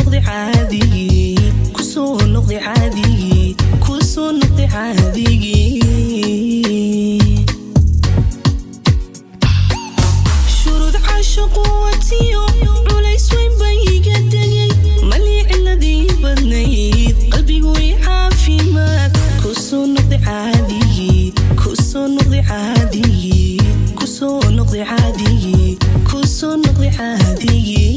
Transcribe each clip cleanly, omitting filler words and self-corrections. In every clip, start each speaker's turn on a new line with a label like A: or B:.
A: Noqday caadigii, kusoo noqday caadigii, kusoo noqday caadigii. Shuruud caashaqu watiyo culays weyn bay iga degay. Malii ciladii badnayd, qalbigu i caafimaad. Kusoo noqday caadigii, kusoo noqday caadigii, kusoo noqday caadigii, kusoo noqday caadigii.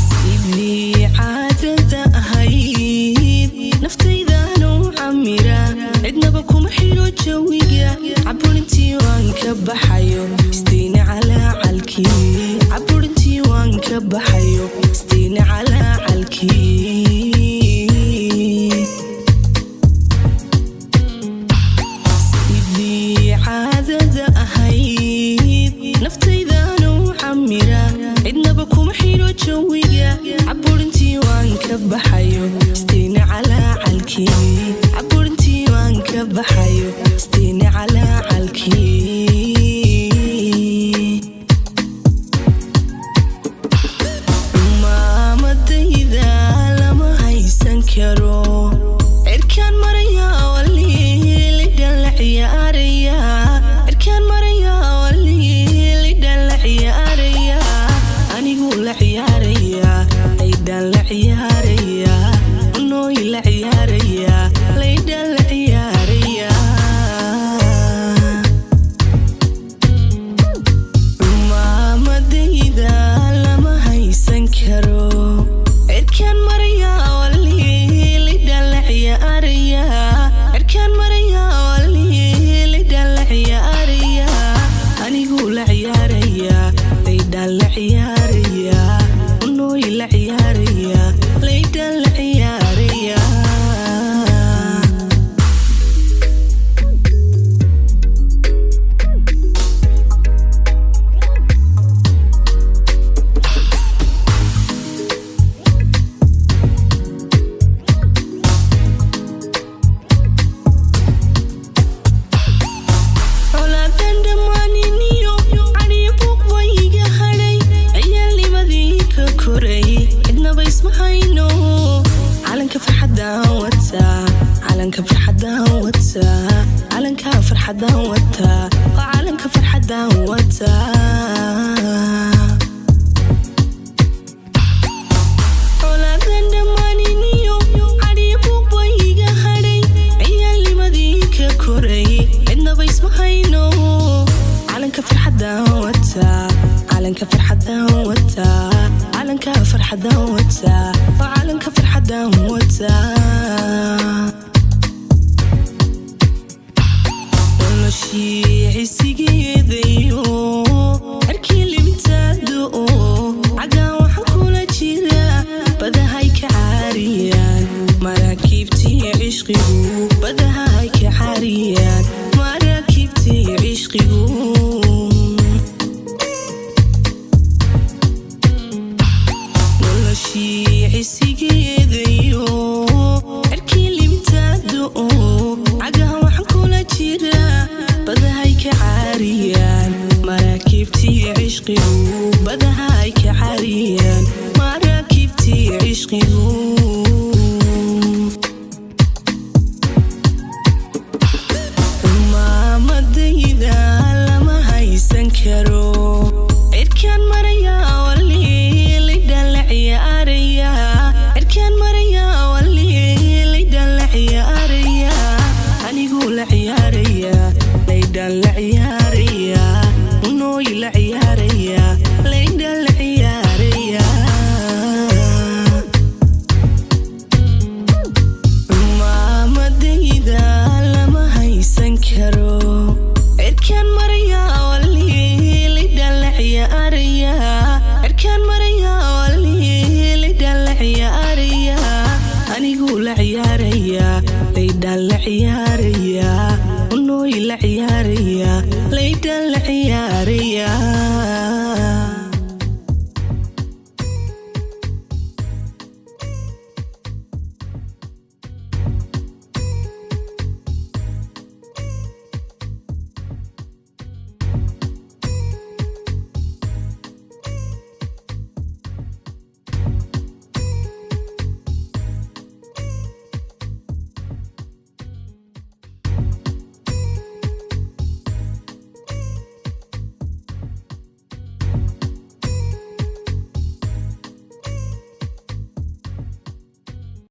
A: Sidii caadada ahayd naftaydaanu camira, cidnaba kuma xiro jawiga. Caburintii waan ka baxayo, istayna calaacalkii. Caburintii waan ka baxayo, istayna calaacalkii. Sidii caadada ahayd naftaydaanu camira, cidnaba kuma xiro jawiga. Caburintii waan ka baxayo, istayna calaacalkii. Caburintii waan ka baxayo, istayna calaacalkii. Maamadayda lama haysan karo. Cirkaan maraya waliilidhan la ciyaaraya. Cirkaan maraya waliilidhan la ciyaaraya. Anigu la ciyaaraya, laydhan la ciyaaraya. Unooy la ciyaaraya, laydhan la ciyaaraya. Maamadayda lama haysan karo. Cirkaan maraya waliilidhan la ciyaaraya. Cirkaan maraya waliilidhan la ciyaaraya. Anigu la ciyaaraya, laydhan la ciyaaraya. Unooy la ciyaaraya, laydhan la ciyaaraya. Colaadan dhammaaniniyo cadiyo buuq bay iga hadhay. Ciyaalnimadii ka koray, cidnaba isma hayno. Calanka farxaddaan wataa, calanka farxaddaan wataa, calanka farxaddaan wataa, waa calanka farxaddaan wataa. Colaadan dhammaaniniyo cadiyo buuq bay iga hadhay. Ciyaalnimadii ka koray, cidnaba isma hayno. Calanka farxaddaan wataa, calanka farxaddaan wataa, calanka farxaddaan wataa, waa calanka farxaddaan wataa. Noloshii xisigeedayo cirkii libintaado, cagaan waxaan kula jira badahay ka caariyaan maraakiibtii cishqigu. Badahay ka caariyaan maraakiibtii cishqigu. Noloshii xisigeedayo cirkii libintaado, cagaha waxaan kula jira badahay ka caariyaan maraakiibtii cishqigu. Badahay ka caariyaan maraakiibtii cishqigu. Maamadayda lama haysan karo. Cirkaan maraya waliilidhan la ciyaaraya. Cirkaan maraya waliilidhan la ciyaaraya. Anigu la ciyaaraya, laydhan la ciyaaraya. Unooy la ciyaaraya, laydhan la ciyaaraya. Maamadayda lama haysan karo. Cirkaan maraya waliilidhan la ciyaaraya. Cirkaan maraya waliilidhan la ciyaaraya. Anigu la ciyaaraya, laydhan la ciyaaraya. Unooy la ciyaaraya, laydhan la ciyaaraya.